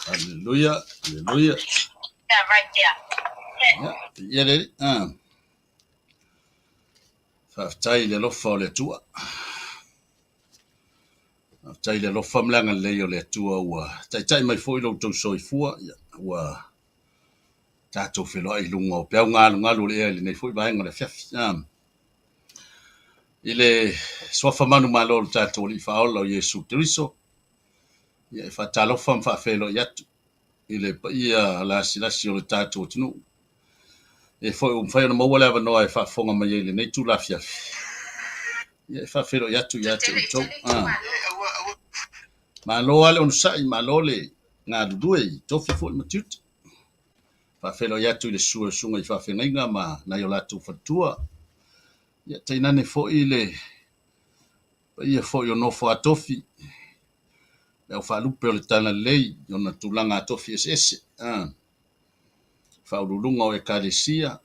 Aleluia, aleluia. Ia, le Alii. Faafetai i le alofa o le Atua. Faafetai i le alofa ma le agalelei o le Atua ua taitai mai foi lo outou soifua, ua tatou feiloai i luga o peau galugalu o le ea i lenei foi vaega o le afiafi. I le suafa manumalo o le tatou Alii Faaola o Iesu Keriso, e faatalofa ma faafeiloai atu i le paia lasilasi o le tatou atunuu. E foi ua mafai ona maua le avanoa e faafofoga mai ai i lenei itula afiafi. E faafeiloai atu ia te outou. Malo lava le onosai, malo le galulue i tofi foi ma tiute. Faafeiloai atu i le susu o susuga i faafeagaiga ma nai o latou faletua. Ia tainane foi le paia foi o nofo a tofi, le aufaalupe o le Talalelei i ona tulaga tofi eseese, faauluuluga o Ekalesia.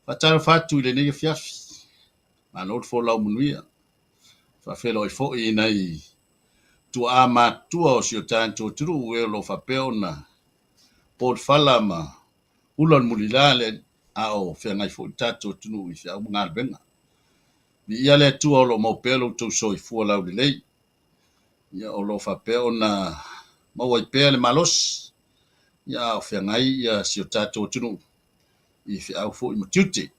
Faatalofa atu i lenei afiafi, malo le folau manuia. Faafeiloai foi i nai tuaa matutua o si o tatou atunuu e o lo o faapea ona po le fala ma ula le mulila le a o feagai foi le tatou atunuu i feau ma galuega. Viia le Atua o lo o mau pea lo outou soifua laulelei, ia o lo o faapea ona maua ai pea le malosi, ia a o feagai ia si o tatou atunuu i feau foi ma tiute.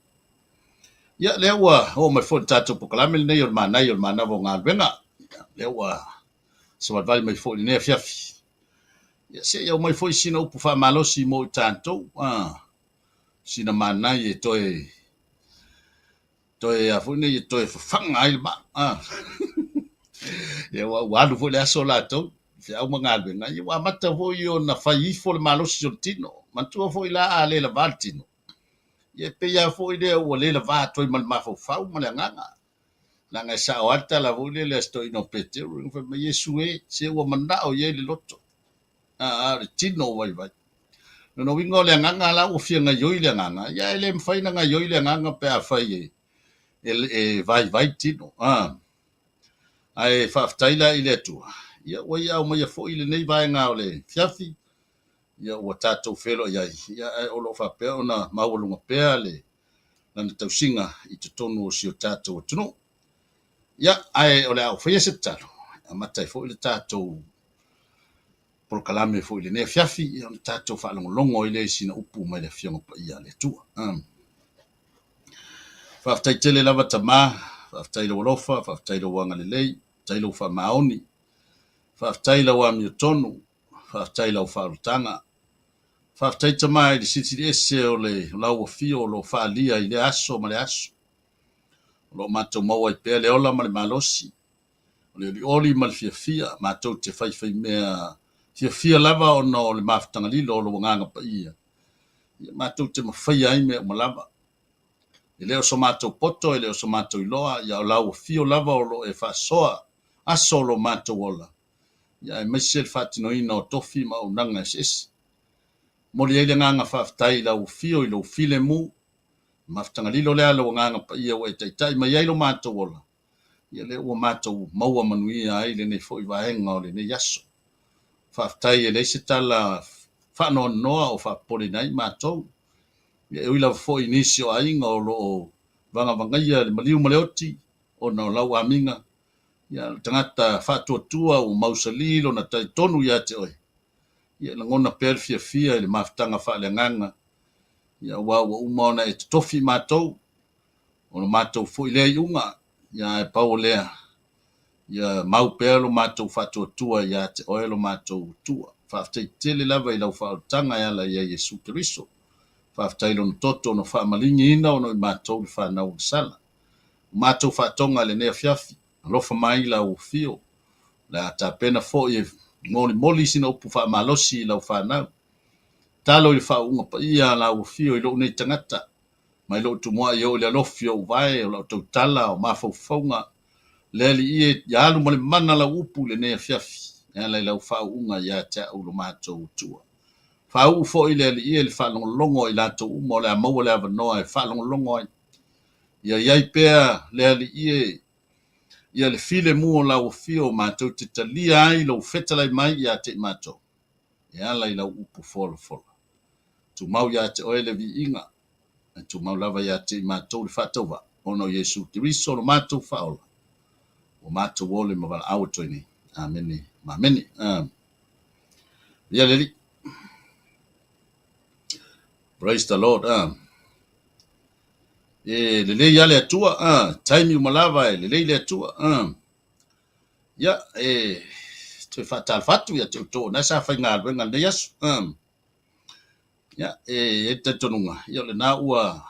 Ia lea ua oo mai foi le tatou polokalame lenei o le manaia o le manava o galuega. Ia lea ua savalivali mai foi i lenei afiafi. Ia se i aumai foi sina upu faamalosi mo i tatou, sina manaia e toe a foi nei e toe fafaga ai le maa. Ia ua alu foi le aso latou, feau ma galuega, ia ua amata foi ona fai ifo le malosi o le tino. Manatua foi la a le lavā le tino, ia e pei lava foi lea ua le lavā atu ai ma le mafaufau ma le agaga. Leaga e sao lava le tala foi lele a si toeaina o Peteru, fai mai, Iesu e, se ua manao i ai le loto, a o le tino o vaivai. Lona uiga o le agaga la ua fia gaioi le agaga, ia e le mafai ona gaioi le agaga pe afai e vaivai le tino. Ae faafetai la i le Atua, ia ua ia aumaia foi lenei vaega o le afiafi, ia ua tatou feiloai ai, ia ae o lo o faapea ona maualuga pea le lana tausiga i totonu o si o tatou atunuu. Ia, ae o le a ou faia se tatalo, amata ai foi le tatou polokalame foi i lenei afiafi, ia ona tatou faalogologo ai lea i sina upu mai le Afioga Paia a le Atua. Faafetai tele lava Tama, faafetai lou alofa, faafetai lou agalelei, faafetai lou faamaoni, faafetai lau amiotonu, faafetai lau faaolataga. Faafetai Tama i le silisili ese o le lau afio o lo o faaalia i lea aso ma le aso. O lo o matou maua ai pea le ola ma le malosi, o le olioli ma le fiafia, matou te faifaimea fiafia lava ona o le mafutaga lilo o lou agaga paia. Ia matou te mafaia ai mea uma lava. E le o so matou poto, e le o so matou iloa, ia o lau afio lava o lo o e faasoa aso o lo matou ola, ia aemaise le faatinoina o tofi ma auaunaga eseese. Momoli ai le agaga faafetai i lau afio i lou filemu, mafutaga lilo lea lou agaga paia ua e taitai mai ai lo matou ola, ia lea ua matou maua manuia ai lenei foi vaega o lenei aso. Faafetai e leai se tala faanoanoa o faapopoleina ai matou. Ia e ui lava foi i nisi o aiga o lo o vagavagaia le maliu ma le oti ona o lau amiga, ia le tagata faatuatua ua mausali lona talitonu ia te oe, ia e lagona pea le fiafia i le mafutaga faaleagaga, ia aua ua uma ona e totofi i matou, o le matou foi lea iuga, ia ae pau o lea, ia mau pea lo matou faatuatua ia te oe lo matou Atua. Faafetai tele lava i lau faaolataga e ala ia Iesu Keriso. Faafetai lona toto ona faamaligiina ona o i matou le fanau o le sala. O matou faatoga i lenei afiafi, alofa mai lau afio. O le a tapena foi e molimoli sina upu faamalosi i lau fanau. Talo i le faauuga paia a lau afio i lou nei tagata, mai lou tumuai e oo i le alofi o ou vae, o lau tautala, o mafaufauga, le Alii e, ia alu ma le mana lau upu i lenei afiafi, e ala i lau faauuga ia te au lo matou Atua. Faauu foi le Alii e le faalogologo a i latou uma o le a maua le avanoa e faalogologo ai. Ia i ai pea le Alii e Ia le filemu o lau afio matou te talia ai lou fetalai mai ia te i matou, e ala i lau upu folafola. Tumau ia te oe le viiga, ae tumau lava ia te i matou le faatauvaa, ona o Iesu Keriso lo matou Faaola, ua matou ole ma valaau atu ai nei. Amene ma amene. Ia le Alii. Praise the Lord. E lelei lava le Atua, taimi uma lava e lelei le Atua. Ia, e toe faatalofa atu ia te outou o lena sa faigaluega i lenei aso. Ia, e i ai le talitonuga, ia o lena ua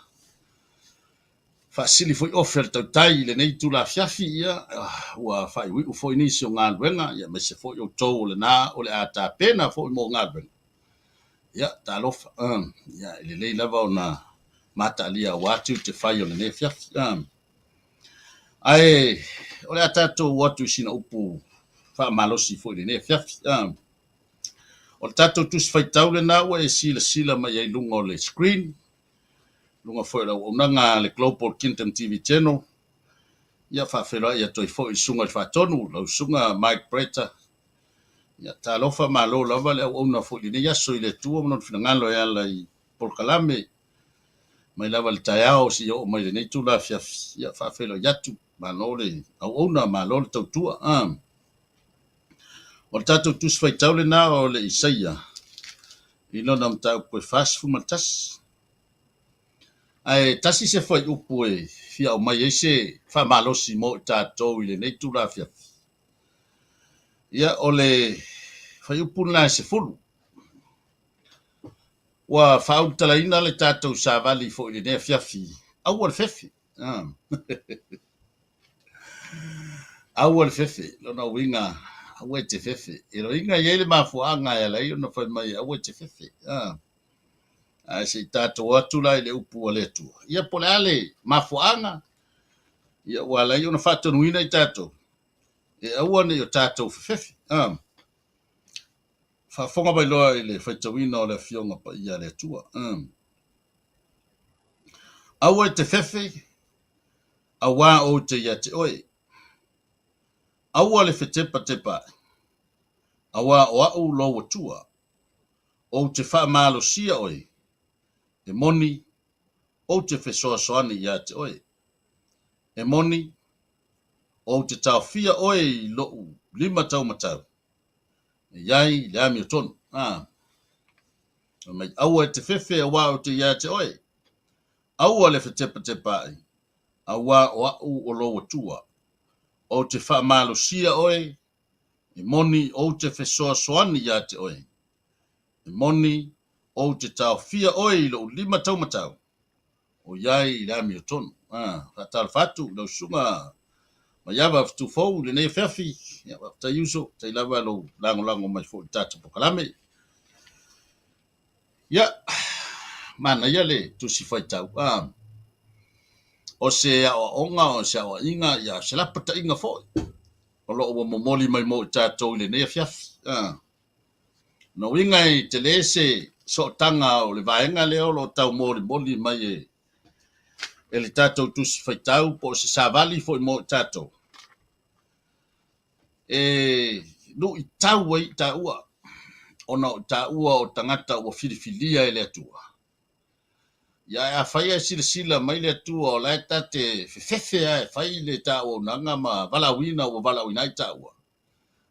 faasili foi ofe a le tautai i lenei itula afiafi, ia, ua faaiuiu foi nisi o galuega, ia aemaise foi outou o lena o le a tapena foi mo galuega. Ia, talofa, ia, e lelei lava ona mataalia aua tiute fai o lenei afiafi. Ae o le a tatou o atu i sina upu faamalosi foi i lenei afiafi. O le tatou tusi faitau lena ua e silasila mai ai i luga o le screen, luga foi o le auaunaga a le Global Kingdom TV Channel. Ia, faafeiloai atu ai foi i le Susuga i le Faatonu, lau Susuga Mike Bretta. Ia, talofa malo lava le auauna foi i lenei aso i le Atua ma Lona finagalo e ala i polokalame mai lava i le taeao seia oo mai i lenei itula afiafi. Ia, faafeiloai atu, malo le auauna, malo le tautua. O le tatou tusi faitau lena o le Isaia i lona mataupu e 41. Ae tasi se fuaiupu e fia aumai ai se faamalosi mo i tatou i lenei itula afiafi. Ia, o le fuaiupu lena e 10. Ua faaulutalaina le tatou savali foi i lenei afiafi, aua le fefe. Aua le fefe, lona uiga, aua e te fefe. E loiga e i ai le mafuaaga e ala ai ona fai mai aua e te fefe. Ae se i tatou atu la i le upu a le Atua. Ia po o le a le mafuaaga, ia ua ala ai ona faatonuina i tatou, e aua ne i o tatou fefefe. Faafofoga mai loa i le faitauina o le Afioga Paia a le Atua. Aua e te fefe, auā ou te ia te oe. Aua le fetepatepaai, auā o au lou Atua. Ou te faamalosia oe, e moni, ou te fesoasoani ia te oe. E moni, ou te taofia oe i lou lima taumatau, e i ai le amiotonu. Fai mai, aua e te fefe auā ou te ia te oe. Aua le fetepatepaai, auā o au o lou Atua. Ou te faamalosia oe, e moni ou te fesoasoani ia te oe. E moni ou te taofia oe i lou lima taumatau, o i ai i le amiotonu. Faatalofa atu i lau susuga Maiava Fetufou i lenei afiafi. Ia, faafetai uso, faafetai lava lou lagolago mai foi i le tatou polokalame. Ia, manaia le tusi faitau. O se aoaoga, o se aoaiga, ia, o se lapataiga foi o lo o ua momoli mai mo i tatou i lenei afiafi. Lona uiga e tele se sootaga o le vaega lea o lo o taumolimoli mai e le tatou tusi faitau po o se savali foi mo i tatou e luitau ai i taua ona o taua o tagata ua filifilia e le Atua. Ia ae afai ae silasila mai le Atua o la e ta te fefefe lava e fai le ta auaunaga ma valaauina ua valaauina ai taua,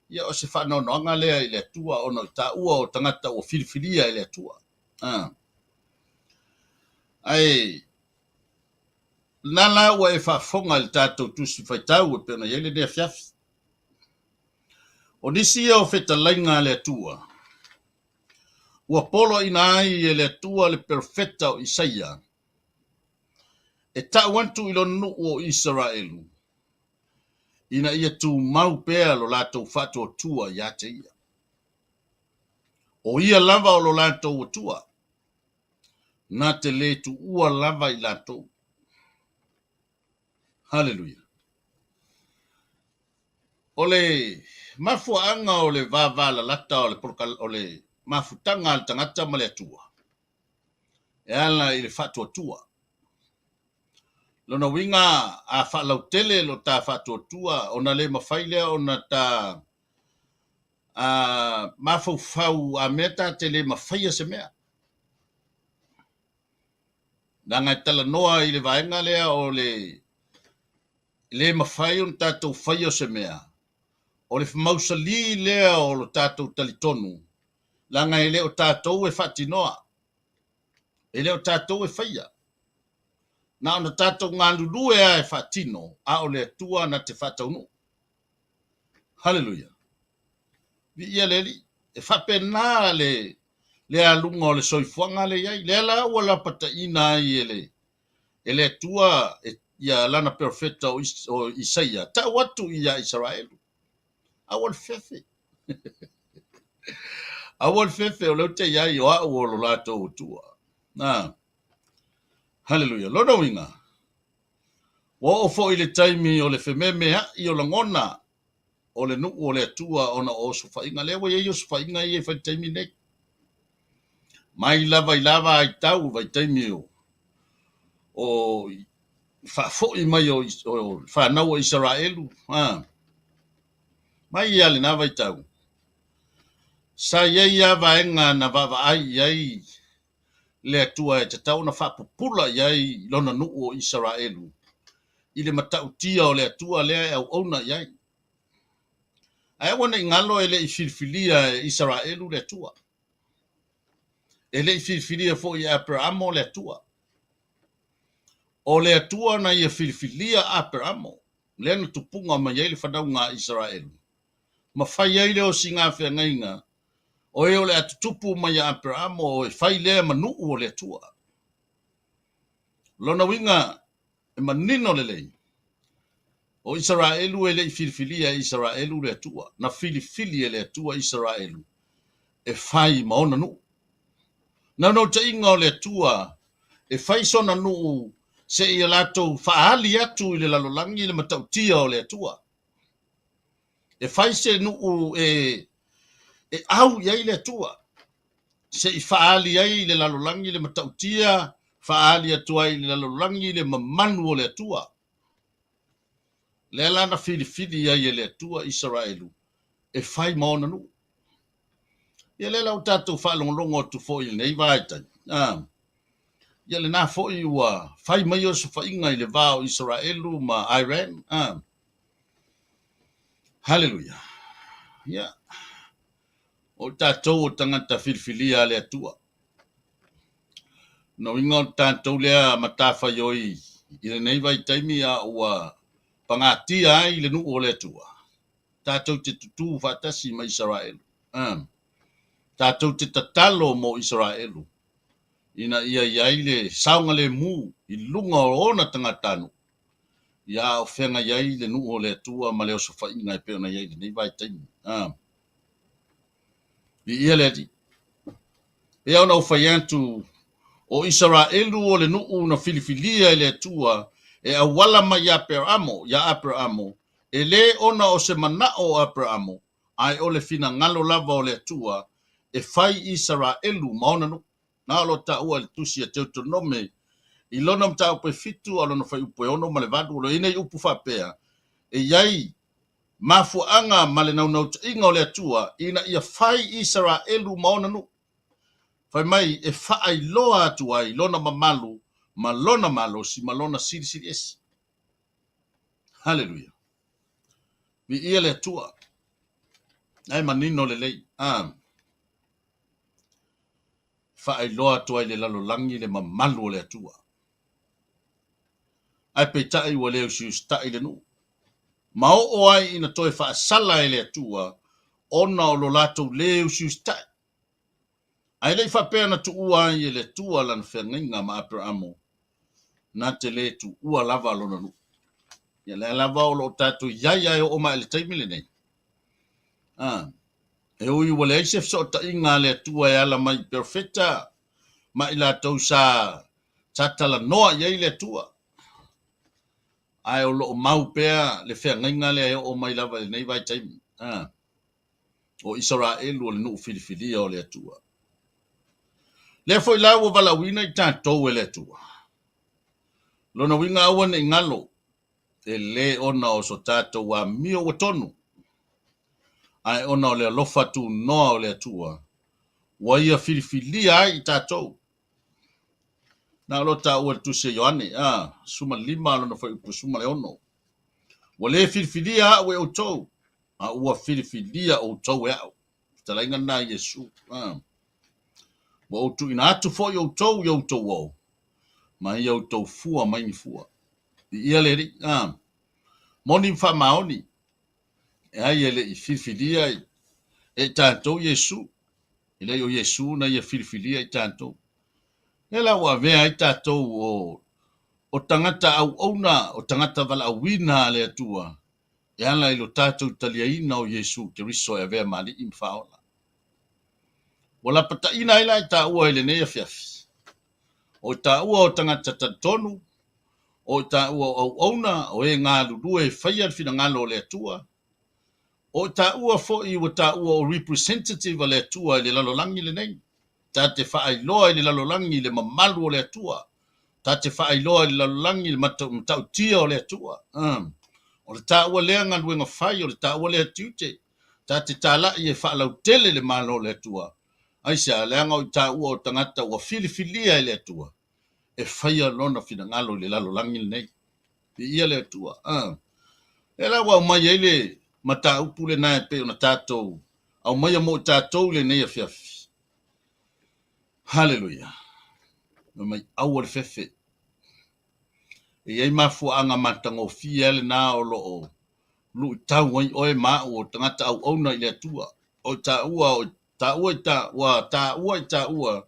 ia o se faanoanoaga lea i le Atua ona o taua o tagata ua filifilia e le Atua. Ae lena la ua e faafofoga i le tatou tusi faitau e pei ona i ai lenei afiafi. O nisi ia o fetalaiga a le Atua, ua poloaiina ai e le Atua le perofeta o Isaia e tau atu i lona nuu o Isaraelu, ina ia tumau pea lo latou faatuatua ia te ia. O ia lava o lo latou Atua, na te lē tuua lava i latou. Haleluia! O le mafuaaga o le vavalalata o le mafutaga a le tagata ma le Atua, e ala i le faatuatua. Lona uiga a faalautele lo ta faatuatua ona le mafai lea ona ta mafaufau a mea ta te le mafaia se mea. Leaga e talanoa i le vaega lea o le le mafai ona tatou faia o se mea, o le mausali lea o lo tatou talitonu, leaga e le o tatou e faatinoa, e le o tatou e faia. Na ona tatou galulue lava e faatino, a o le Atua na te faataunuu. Haleluia! Viia le Alii. E faapena le le aluga o le soifuaga lea e i ai. Lea la ua lapataiina ai e le e le Atua ia lana perofeta o Isaia, tau atu ia Isaraelu, aua le fefe. Aua le fefe, o lea ou te i ai, o au o lo latou Atua. Na. Haleluia. Lona uiga, ua oo foi le taimi o le fememeai o lagona o le nuu o le Atua ona o osofaiga. Lea ua i ai osofaiga ia e fai i le taimi nei. Mai lava i la vaitau, vaitaimi o, o faafoi mai o, o fanau a Isaraelu, a, mai lava lena vaitau, sa i ai lava vaega na vaavaai i ai le Atua e tatau ona faapupula i ai lona nuu o Isaraelu i le matautia o le Atua lea e auauna i ai. Ae aua ne i galo e le i filifilia e Isaraelu le Atua. E le i filifilia foi e Aperamo le Atua. O le Atua na ia filifilia Aperamo, lea na tupuga mai ai le fanauga a Isaraelu, ma fai ai le osiga feagaiga, o e o le a tutupu mai ia Aperamo, o e fai lea ma nuu o le Atua. Lona uiga, e manino lelei, o Isaraelu e le i filifilia e Isaraelu le Atua, na filifili e le Atua Isaraelu e fai ma ona nuu. Naunautaiga o le Atua e fai sona nuu seia latou faaali atu i le lalolagi le matautia o le Atua. E fai se nuu e e au i ai le Atua, se i faaali ai i le lalolagi le matautia, faaali atu ai i le lalolagi le mamanu o le Atua. Lea la na filifili ai e le Atua Isaraelu e fai ma ona nuu. Ia lea la ua tatou faalogologo atu foi i lenei vaitaimi, a, ia lena foi ua fai mai osofaiga i le va o Isaraelu ma Iran, a. Haleluia. Ia, o i tatou o tagata filifilia a le Atua. Na uiga o tatou lea matafaioi i lenei vaitaimi a ua pagatia ai le nuu o le Atua. Tatou te tutū faatasi ma Isaraelu. Tatou te tatalo mo Isaraelu ina ia i ai le saogalemu i luga o ona tagatanuu, ia a o feagai ai le nuu o le Atua ma le osofaiga e pei ona i ai i lenei vaitaimi. Viia le Alii. Pei ona ou fai atu, o Isaraelu o le nuu na filifilia e le Atua e auala mai ia Aperamo, ia Aperamo, e lē ona o se manao o Aperamo, ae o le finagalo lava o le Atua e fai Isaraelu ma ona nuu. Na o lo o taua i le tusi a Teutonome i lona mataupu e 7 a lona fuaiupu e 6 ma le 8, o lo o i ai nei upu faapea, E i ai mafuaaga ma le naunautaiga o le Atua ina ia fai Isaraelu ma ona nuu. Fai mai e faailoa atu ai lona mamalu ma lona malosi ma lona silisili ese. Haleluia. Viia le Atua. Na e manino lelei. Ah. Faailoa atu ai le lalolagi le mamalu o le Atua. Ae peitai ua le usiusitai le nuu. Ma oo ai ina toe faasala e le Atua ona o lo latou le usiusitai. Ae le i faapea na tuua ai e le Atua lana feagaiga ma Aperamo, na te le tuua lava lona nuu. Ia lea lava o lo o tatou i ai a e oo mai i le taimi lenei. Ah, e ui ua leai se fesootaiga a le Atua e ala mai i perofeta ma i latou sa sa talanoa i ai le Atua, ae o lo o mau pea le feagaiga lea e oo mai lava i lenei vaitaimi. Ah, o Isaraelu o le nuu filifilia o le Atua. Lea foi la ua valaauina i tatou e le Atua. Lona uiga aua ne i galo, e lē ona o so tatou amio ua tonu, ae ona o le alofa tunoa o le Atua ua Ia filifilia ai i tatou. Na o lo taua i le Tusi a Ioane, a, 15 lona fuaiupu 16. Ua lē filifilia a'u e outou, a ua filifilia outou e a'u. Fetalaiga lena a Iesu. A. Ua ou tuuina atu foi outou i outou uo, ma ia outou fua mai ni fua. Viia le Alii. A. Moni ma faamaoni, e ai e le i filifilia e i tatou Iesu, e leai o Iesu na ia filifilia i tatou. Lea la ua avea ai tatou o o tagata auauna, o tagata valaauina a le Atua, e ala i lo tatou taliaina o Iesu Keriso e avea ma Alii ma Faaola. Ua lapataiina ai la i taua i lenei afiafi, o i taua o tagata talitonu, o i taua o auauna, o e galulue e faia le finagalo o le Atua, o i taua foi ua taua o representative a le Atua i le lalolagi lenei. Ta te faailoa i le lalolagi le mamalu o le Atua. Ta te faailoa i le lalolagi le matautia o le Atua. O le taua lea galuega fai, o le taua lea tiute. Ta te talai e faalautele le Malo o le Atua. Aisea? Leaga o i taua o tagata ua filifilia e le Atua e faia Lona finagalo i le lalolagi lenei. Viia le Atua. Lea la ua aumai ai le mataupu lena e pei ona tatou aumaia mo i tatou i lenei afiafi. Haleluia! Fai mai, aua le fefe. E i ai mafuaaga matagofie lava lena o lo o luitau ai oe ma a'u o tagata auauna i le Atua. O i taua, o taua i ta, ua taua i taua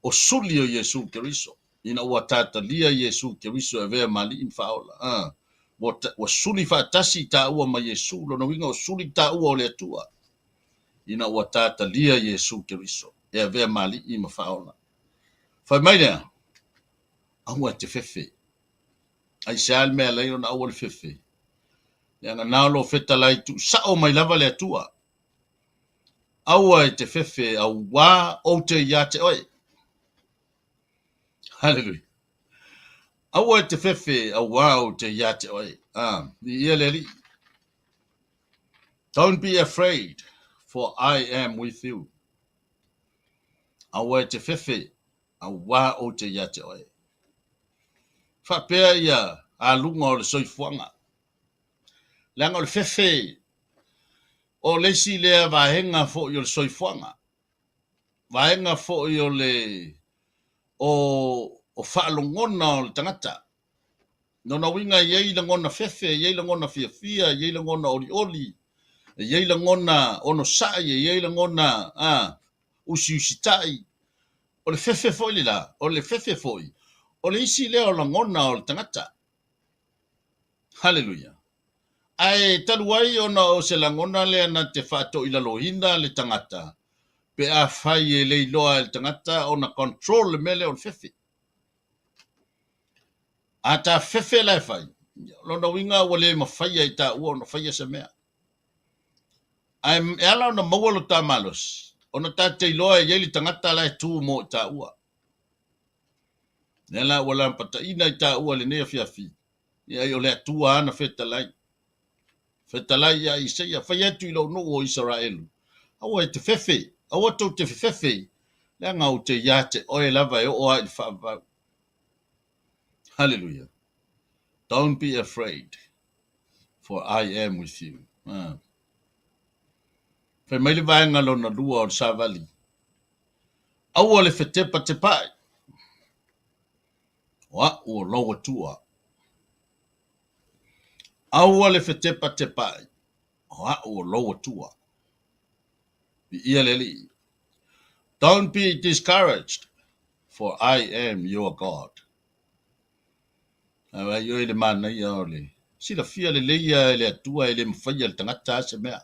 o suli o Iesu Keriso, ina ua tatalia Iesu Keriso e avea ma Alii ma Faaola. A, ua, ua suli faatasi i taua ma Iesu, lona uiga o suli i taua o le Atua, ina ua tatalia Iesu Keriso e avea ma Alii ma Faaola. Fai mai lea, aua e te fefe. Aisea le mea e ala ai ona aua le fefe? Leaga na o lo o fetalai tuusao mai lava le Atua. Aua e te fefe auā ou te iā te oe. Haleluia. Aua e te fefe auā ou te iā te oe. Ah, viia le Alii. Don't be afraid, for I am with you. Aua e te fefe auā ou te iā te oe. Faapea ia aluga o le soifuaga. Leaga o le fefe o le isi lea vaega foi o le soifuaga, vaega foi o le o o faalogona o le tagata. Lona uiga e i ai lagona fefe, e i ai lagona fiafia, e i ai lagona olioli, e i ai lagona onosai, e i ai lagona a usiusitai. O le fefe foi le la, o le fefe foi, o le isi lea o lagona o le tagata. Haleluia! Ae talu ai ona o se lagona lea na te faatoilaloina le tagata pe afai e le iloa e le tagata ona control le mea lea o le fefe. A ta fefe la e fai, lona uiga ua le mafaia i taua ona faia se mea. Ae e ala ona maua lo ta malosi, ona ta te iloa e i ai le tagata la e tu mo i taua. Lea la ua lapataina i taua i lenei afiafi, ai o le Atua ana fetalai. Fetalai ia Isaia, fai atu i lou nuu o Isaraelu, Aua e te fefe, aua tou te fefefe, leaga ou te iā te oe lava e oo lava i le faavavau. Haleluia. Don't be afraid, for I am with you. Ah. Fai mai le vaega lona lua o le savali, Aua le fetepatepaʻi, o a'u o lou Atua. Aua le fetepatepaʻi, o a'u o lou Atua. Viia le Alii. Don't be discouraged, for I am your God. Ae vaai oe i le manaia o le silafia lelei ia e le Atua e le mafaia e le tagata lava se mea.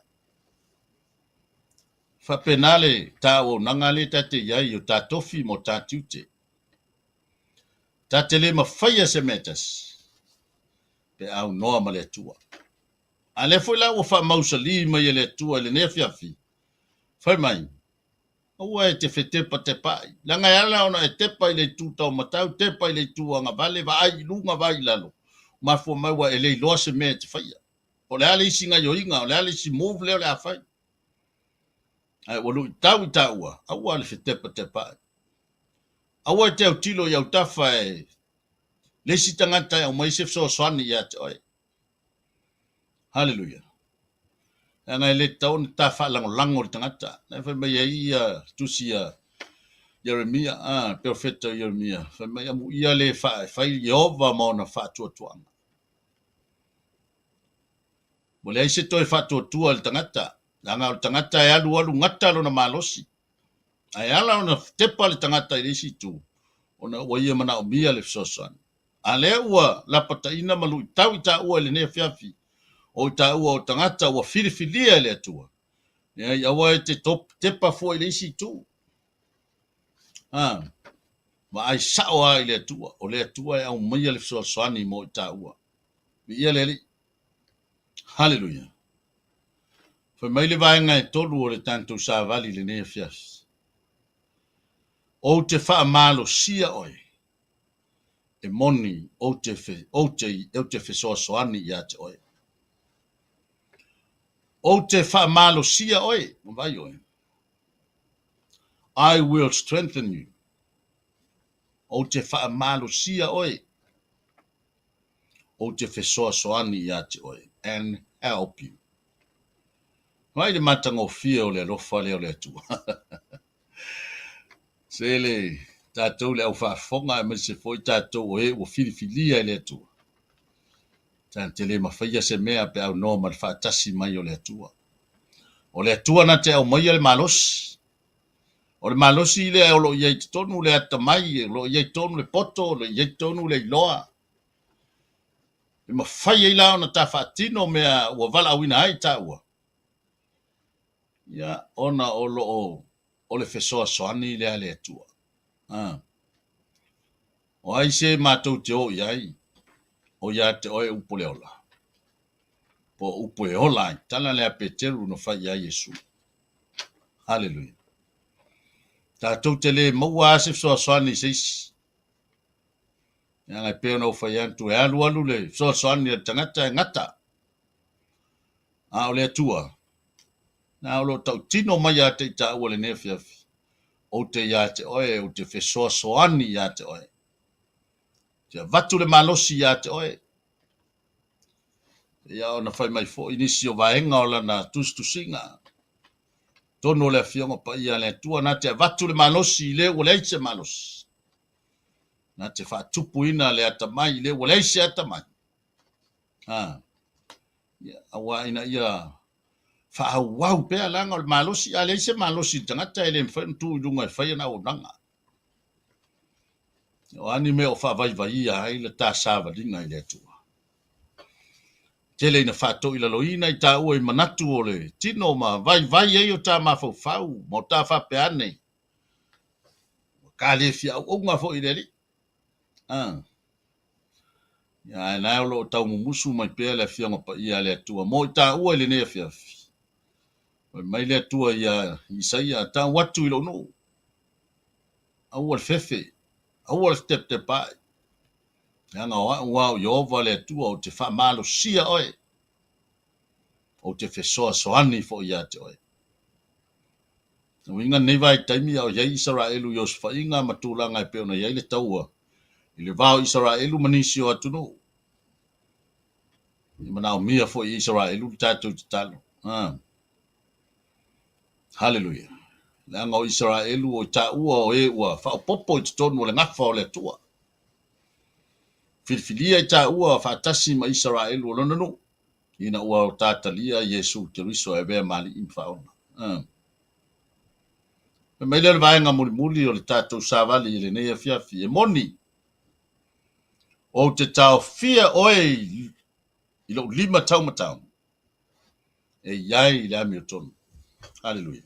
Faapena le ta auaunaga lea ta te i ai o ta tofi ma o ta tiute. Ta te le mafaia se mea e tasi pe a aunoa ma le Atua. A lea foi la ua faamausalī mai e le Atua i lenei afiafi, fai mai, Aua e te fetepatepaai, leaga e ala ona e tepa i le itu taumatau, tepa i le itu agavale, vaai i luga, vaai i lalo, mafua mai ua e le iloa se mea e te faia. Po o le a le isi gaioiga, o le a le isi move lea o le a fai. Ae ua luitau i taua, aua le fetepatepaai. Aua e te autilo i autafa e le isi tagata e aumai se fesoasoani ia te oe. Haleluia. Leaga e le tatau ona ta faalagolago le tagata. Na fai mai ai ia tusi a Ieremia, a perofeta o Ieremia, fai mai amuia le fai Ieova ma ona faatuatuaga. Ua leai se toe faatuatua i le tagata, leaga o le tagata e alu alu gata lona malosi. Ae ala ona tepa le tagata i le isi itu, ona ua ia manaomia le fesoasoani. A lea ua lapataina ma luitau i taua i lenei afiafi, o i taua o tagata ua filifilia e le Atua, leai, aua e te tepa fua i le isi itu. A, vaai sao lava i le Atua, o le Atua e aumaia le fesoasoani mo i taua. Viia le Alii. Haleluia. Fai mai le vaega e tolu o le tatou savali i lenei afiafi. Ou te faamalosia oe, e moni ou te, ou te, ou te fesoasoani ia te oe. Ou te faamalosia oe, vaai oe. I will strengthen you. Ou te faamalosia oe. Ou te fesoasoani ia te oe. And help you. Vaai le matagofie o le alofa lea o le Atua. Se le tatou le au faafofoga aemaise foi tatou o e ua filifilia e le Atua. Ta te le mafaia se mea pe aunoa ma le faatasi mai o le Atua. O le Atua na te aumaia le malosi. O le malosi lea o lo o i ai i totonu le atamai, o lo o i ai i totonu le poto, o lo o i ai i totonu le iloa. E mafai ai la ona ta faatino mea ua valaauina ai taua, ia, ona o lo o o le fesoasoani lea a le Atua. A. O ai se matou te o i ai, o ia te oe upu o le ola, po o upu e ola ai. Tala lea a Peteru na fai i ai Iesu. Haleluia. Tatou te le maua lava se fesoasoani i se isi. Leaga e pei ona ou fai atu, e alu alu le fesoasoani a le tagata e gata. A o le Atua, na o lo o tautino mai ia te i taua i lenei afiafi, ou te ia te oe, ou te fesoasoani ia te oe. Ou te avatu le malosi ia te oe. Ia ona fai mai foi nisi o vaega o lana tusitusiga, tonu o le Afioga Paia a le Atua, na te avatu le malosi i le ua leai se malosi. Na te faatupuina le atamai i le ua leai se atamai. Ha. Ia, aua ina ia faaauau pea leaga o le malosi, a leai se malosi i le tagata e le mafai ona tu i luga e fai ana auaunaga. O a ni mea o faavaivaia ai le ta savaliga i le Atua. Tele ina faatoilaloina i taua i manatu o le tino ma vaivai ai o ta mafaufau ma o ta faapea ane. Ua ta le fia auauna foi i le Alii. Ah. Ia, ae na o lo o taumumusu mai pea le Afioga Paia a le Atua mo i taua i lenei afiafi. Fai mai le Atua ia Isaia, tau atu i lou nuu, aua le fefe, aua le fetepatepaai, leaga o au lava o Ieova le Atua ou te faamalosia oe, ou te fesoasoani foi ia te oe. O uiga lenei vaitaimi a o i ai Isaraelu i osofaiga ma tulaga e pei ona i ai le taua i le va o Isaraelu ma nisi o atunuu. E manaomia foi e Isaraelu le tatou tatalo. Ah. Haleluia. Leaga o Isaraelu o i taua o e ua faaopoopo i totonu o le gafa o le Atua. Filifilia i taua faatasi ma Isaraelu o lona nuu, ina ua ta talia Iesu Keriso e avea ma Alii ma Faaola. Ah. Fai mai lea o le vaega mulimuli o le tatou savali i lenei afiafi, e moni, ou te taofia oe i lou lima taumatau, e i ai le amiotonu. Haleluia.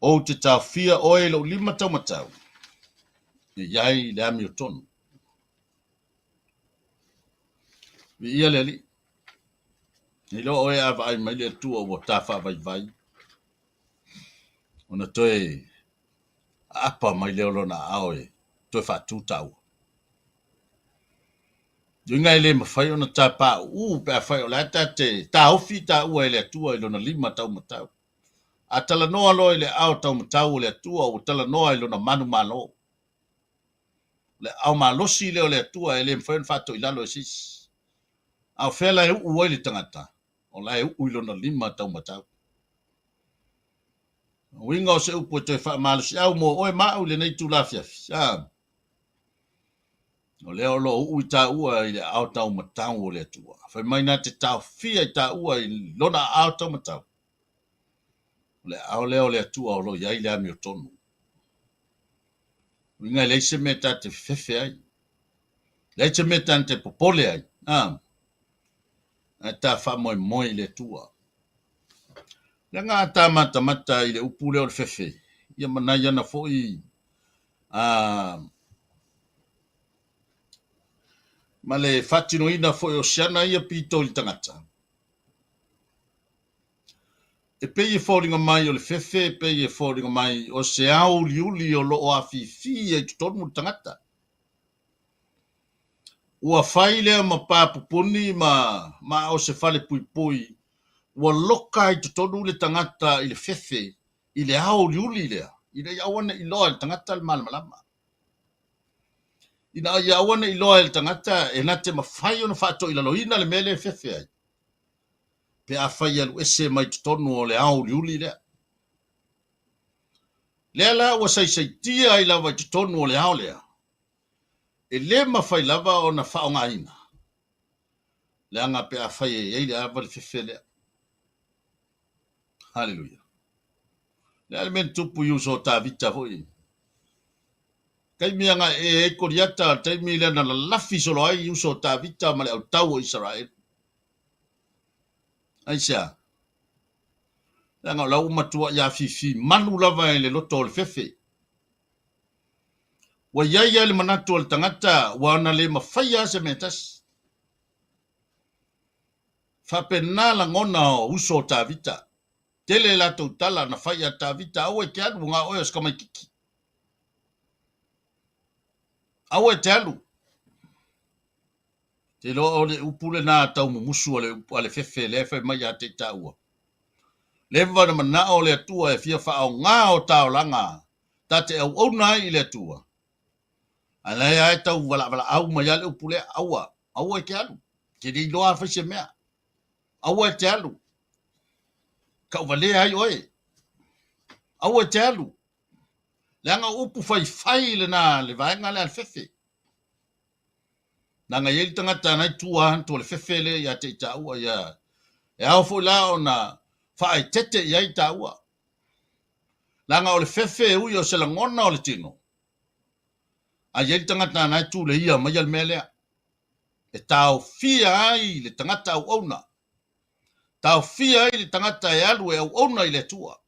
Ou te taofia oe i lou lima taumatau, e i ai le amiotonu. Viia le Alii. E iloa oe a vaai mai le Atua ua ta faavaivai. Ona toe aapa mai lea o lona aao e toe faatu taua. Uiga e le mafai ona ta pauu pe afai o la e ta te taofi taua e le Atua i lona lima taumatau. A talanoa loa i le aao taumatau o le Atua, ua talanoa i lona manumalo. O le aao malosi lea o le Atua e le mafai ona faatoilalo e se isi. A o fea la e uu ai le tagata? O la e uu i lona lima taumatau. O uiga o se upu e toe faamalosiau mo oe ma au i lenei itula afiafi, a o lea o lo o uu i taua i le aao taumatau o le Atua. Fai mai na te taofia i taua i lona aao taumatau. O le aao lea o le Atua o lo o i ai le amiotonu. Uiga e leai se mea ta te fefefe ai. Leai se mea ta te popole ai. A ae ta faamoemoe i le Atua. Leaga a ta matamata i le upu lea o le fefe, ia ma nai ana foi a ma le faatinoina foi o siana ia pito i le tagata. E pei e foliga mai o le fefe, e pei e foliga mai o se ao uliuli o lo o afifi ai totonu le tagata. Ua fai lea ma pa pupuni ma, ma o se fale puipui, ua loka ai totonu le tagata i le fefe, i le ao uliuli lea, ina ia aua ne i iloa e le tagata le malamalama. Ina ia aua ne i iloa e le tagata e na te mafai ona faatoilaloina le mea lea e fefe ai, pe afai e alu ese mai totonu o le ao uliuli lea. Lea la ua saisaitia ai lava i totonu o le ao lea, e le mafai lava ona faaaogaina, leaga pe afai e i ai lava le fefe lea. Haleluia. Le a le mea na tupu i uso o Tavita foi? Taimi agai e ai Koliata, o le taimi lea na lalafi solo ai uso o Tavita ma le autau o Isaraelu. Aisea? Leaga o la ua matuai afifi malu lava i le loto o le fefe. Ua i ai lava le manatu o le tagata ua na le mafaia lava se mea tasi. Faapena lagona o uso o Tavita. Tele latou tala na fai ia Tavita, aua e te alu, na o oe o se tamaititi. Aua e te alu. Te iloa o le upu lena taumumusu a le, a le fefe lea e fai mai ia te i taua. Leva na manao le Atua e fia faaaoga o taolaga ta te auauna ai i le Atua. Ae la e tau valaavalaau mai lava le upu lea, aua, aua e te alu. Te le iloa a fai se mea. Aua e te alu. Tauvalea ai oe. Aua e te alu. Leaga o upu faifai lena le vaega lea a le fefe. Leaga e i ai le tagata na e tua atu o le fefe lea ia te i taua ia e ao foi la ona faaeteete i ai taua. Leaga o le fefe e ui o se lagona o le tino, a i ai le tagata na e tuleia maia le mea lea e taofia ai le tagata auauna, taofia ai le tagata e alu e auauna i le Atua.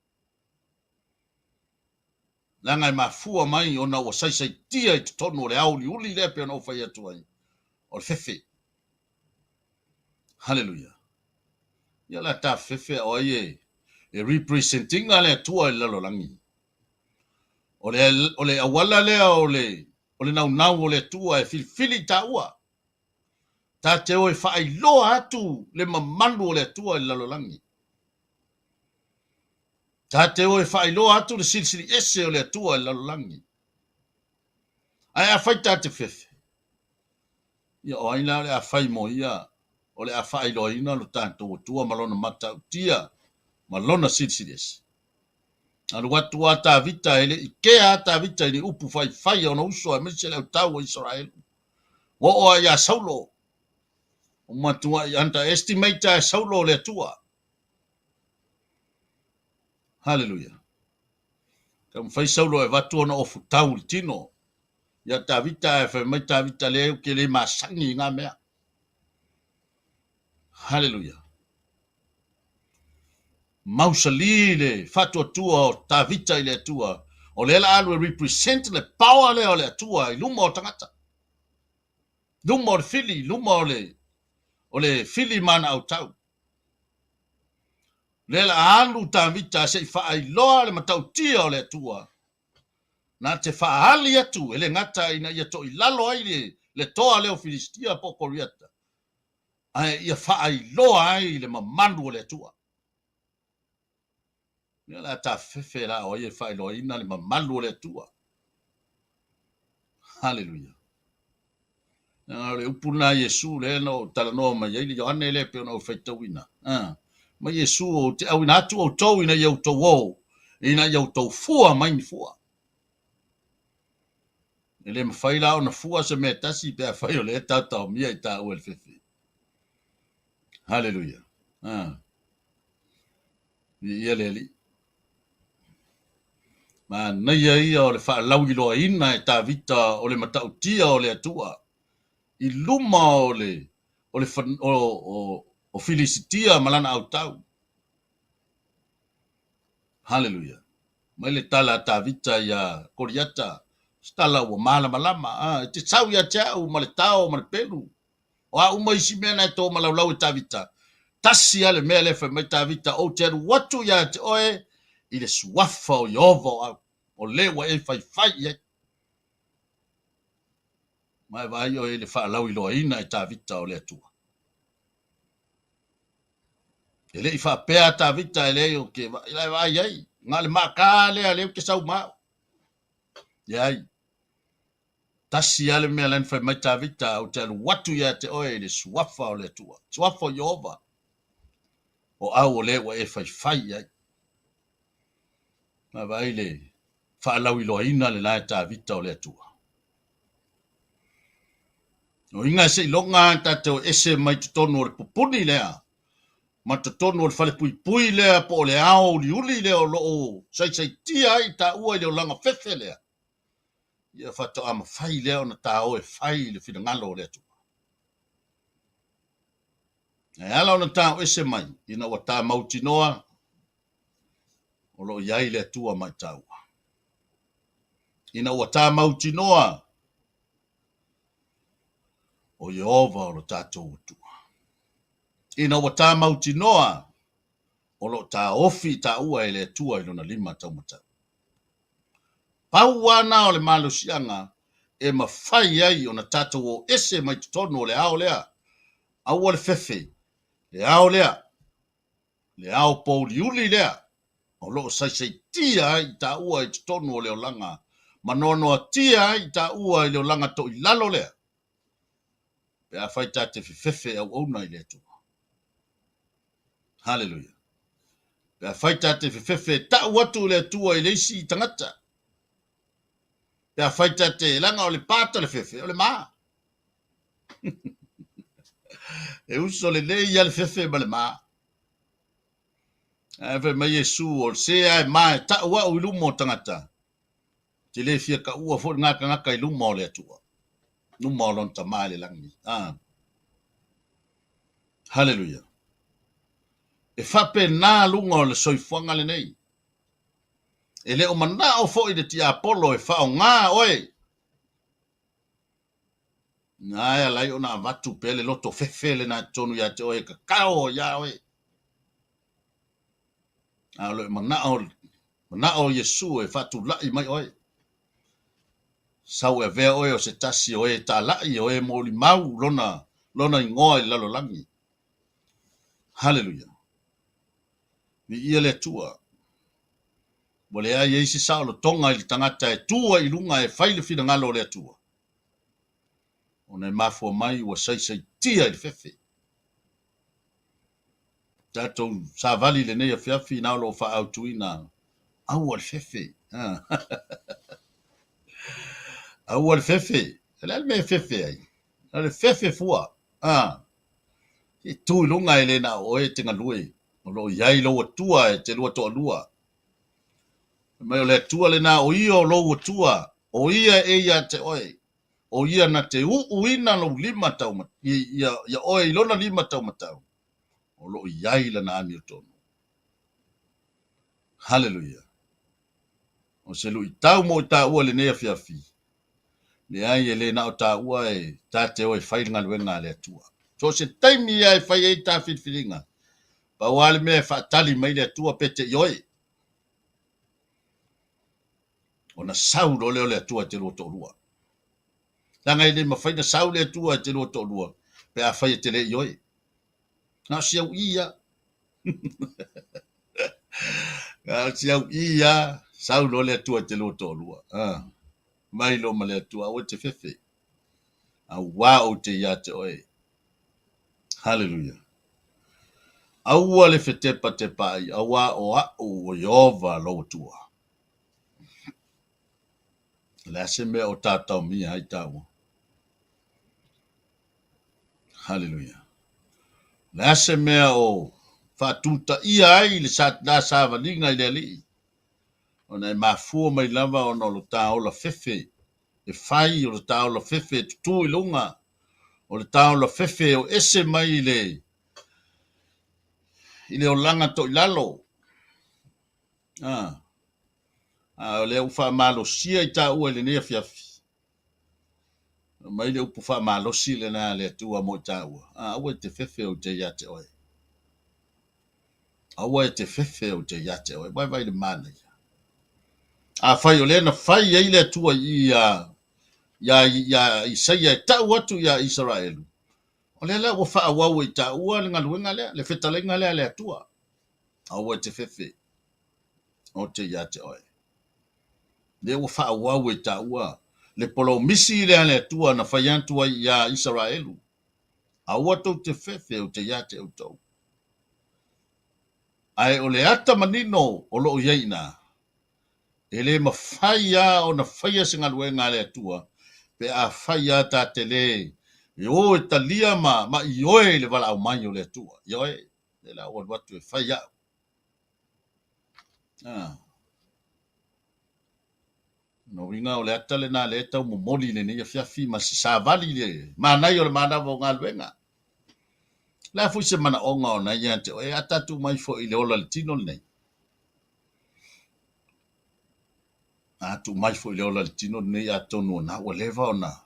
Leaga e mafua mai ona ua saisaitia i totonu o le ao uliuli lea pei ona ou fai atu ai, o le fefe. Haleluia. Ia la ta fefe a o ai e, e representinga le Atua i le lalolagi. O le, o le auala lea o le, o le naunau o le Atua e filifili i taua. Ta te o e faailoa atu le mamalu o le Atua i le lalolagi. Ta te o e faailoa atu le silisili ese o le Atua i le lalolagi. Ae afai ta te fefe, ia o ai la o le a fai mo ia o le a faailoaina lo tatou Atua ma lona matautia ma lona silisili ese? Alu atu a Tavita, e le i kea a Tavita i ni upu faifai a ona uso aemaise le autau o Isaraelu. Ua oo a iā Saulo, ua matuai underestimate a e Saulo le Atua. Haleluia. Taumafai Saulo e avatu ona ofutau i le tino ia Tavita, ae fai mai Tavita, leai, ou te le masani i na mea. Haleluia. Mausali le faatuatua o Tavita i le Atua, o lea la alu e represent le power lea o le Atua i luma o tagata, luma o le fili, luma o le fili ma ana autau. Lea la alu Tavita se i faailoa le matautia o le Atua, na te faaali atu e le gata ina ia toilalo ai le toa lea o Filistia po o Koliata, ae ia faailoa ai le mamalu o le Atua. Ia la tafefefe la o ai e faailoaina le mamalu o le Atua. Haleluia. O le upu lena a Iesu lea na ou talanoa mai ai le Ioane lea pei ona ou faitauina. Mai Iesu, ou te auina atu outou ina ia outou o, ina ia outou fua mai ni fua. E le mafai la ona fua se mea e tasi pe afai o lea e taotaomia i taua e le fefe. Haleluia. Viia le Alii. Manaia ia o le faalauiloaina e Tavita o le matautia o le Atua i luma o le o le o, o, o Filisitia ma lana autau. Haleluia. Mai le tala a Tavita iā Koliata, se tala ua malamalama, a, e te sau ia te au ma le tao ma le pelu. O a uma isi mea na e tōmalaulau e Tavita, tasi lava le mea lea e fai mai Tavita, Ou te alu atu ia te oe i le suafa o Ieova o au, o le ua e faifai i ai. Ma e vaai oe i le faalauiloaina e Tavita o le Atua. E le i faapea a Tavita e leai ou te vaai ai, na o le maata lea lea ou te sau ma au. Leai. Tasi lava le mea la na fai mai Tavita, ou te alu atu ia te oe i le suafa o le Atua, suafa o Ieova, o au o le ua e faifai i ai. Ma vaai le faalauiloaina lena e Tavita o le Atua. O iga seiloga tatou ese mai totonu o le pupuni lea, ma totonu o le falepuipui lea po o le ao uliuli lea o lo o saisaitia ai taua i le olaga fefe lea, ia faatoa mafai lea ona ta o e fai le finagalo o le Atua. Ae ala ona ta o ese mai, ina ua ta mautinoa o lo o i ai le Atua ma i taua. Ina ua ta mautinoa o Ieova o lo tatou Atua. Ina ua ta mautinoa o lo o taofi i taua e le Atua i lona lima taumatau. Pau lava na o le malosiaga e mafai ai ona tatou o ese mai totonu o le ao lea. Aua le fefe, le ao lea, le ao pouliuli lea o lo o saisaitia ai i taua i totonu o le olaga ma noanoatia ai i taua i le olaga toilalo lea, pe afai ta te fefefe auauna i le Atua. Haleluia. Pe afai ta te fefefe e tau atu i le Atua i le isi tagata, pe afai ta te, leaga o le pata le fefe, o le ma. E uso lelei ia le fefe ma le ma. Ae fai mai Iesu, o le se ae ma e tau au i luma o tagata, te le fia taua foi lena tagata i luma o le Atua, luma o lona Tama i le lagi. Ah. Haleluia. E faapena luga o le soifuaga lenei. E le o manao foi le tiapolo e faaaoga oe. Na e ala ai ona avatu pea le loto fefe lena i totonu ia te oe e kakao iā oe. A o lo o manao, manao Iesu e faatulai mai oe. Sau e avea oe o se tasi o e talai, o e molimau lona, lona igoa i le lalolagi. Haleluia. Viia le Atua. Ua leai ai se saolotoga i le tagata e tu ai i luga e fai le finagalo o le Atua, ona e mafua mai ua saisaitia i le fefe. Tatou savali i lenei afiafi na o lo o faaautuina aua le fefe. Aua le fefe. O le a le mea e fefe ai? O le fefe fua. E tu i luga e le na o oe e te galue. O lo o i ai lou Atua e te lua toalua. Fai mai o le Atua lena o ia o lou Atua, o ia e ia te oe, o ia na te uuina lou lima tau, ia, ia oe i lona lima taumatau, o lo o i ai lana amiotonu. Haleluia. O se luitau mo i taua i lenei afiafi, leai e le na o taua e ta te o e fai le galuega a le Atua. So o se taimi lava e fai ai ta filifiliga, Pau lava le mea e faatali mai le Atua pe te ioe. Ona sau loa lea o le Atua e te lua toalua. Leaga e le mafai ona sau le Atua e te lua toalua pe afai e te le ioe. Na o si au i lava. Na o si au i lava, sau loa le Atua e te lua toalua. Ah, mai loa ma le Atua, aua e te fefe. Auā ou te ia te oe. Haleluia. Aua le fetepatepaai, auā o a'u o Ieova lou Atua. O le a se mea o taotaomia ai tāua? Haleluia. O le a se mea o faatutaia ai le la savaliga i le Alii? Ona e mafua mai lava ona o lo ta ola fefe e fai, o le ta ola fefe e tutū i luga, o le ta ola fefe e o ese mai i le i le olaga toilalo. A, a o lea ua faamalosia i taua i lenei afiafi. Aumai le upu faamalosi lena a le Atua mo i taua. A, aua e te fefe ou te ia te oe. Aua e te fefe ou te ia te oe. Vaai i le manaia. Afai o lea na fai ai le Atua i iā Isaia e tau atu iā Isaraelu, o lea la ua faaauau e i taua le galuega lea, le fetalaiga lea a le Atua. Aua e te fefe ou te ia te oe. Lea ua faaauau e i taua le polomisi lea a le Atua na fai atu ai iā Isaraelu. Aua tou te fefe ou te ia te outou. Ae o le ata manino o lo o i ai i ina, e le mafai lava ona faia se galuega a le Atua pe afai lava ta te le e o e talia ma ma ioe i le valaau mai o le Atua. Ioe, lea la ua alu atu e fai au. Ah. Lona uiga o le ata lena lea e tau momoli i lenei afiafi ma se savali i le manaia o le manava o galuega. O le a foi se manaoga o na ia te oe, a tatou mai foi i le ola i le tino lenei. A tuu mai foi i le ola i le tino lenei atonu o na ua leva ona